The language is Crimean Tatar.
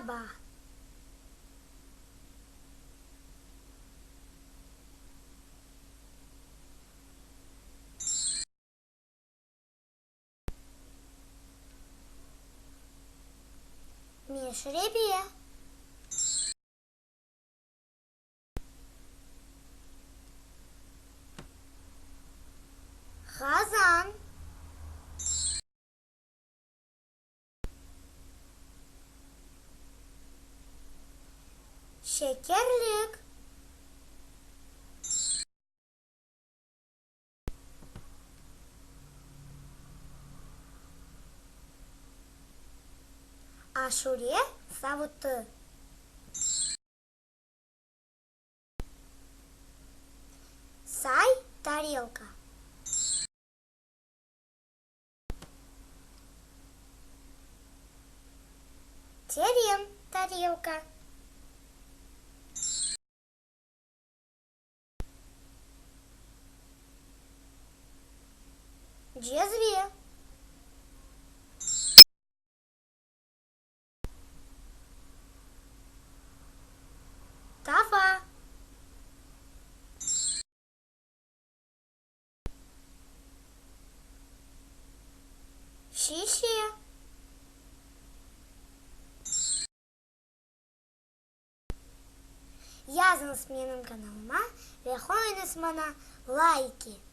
Saba. Meşrebe. Qazan. Şekerlik. Aşure savutı. Say tarelka. Teren tarelka. Cezve. Tava. Şişe. Yazıñız menim kanalıma ve qoyuñız maña layki.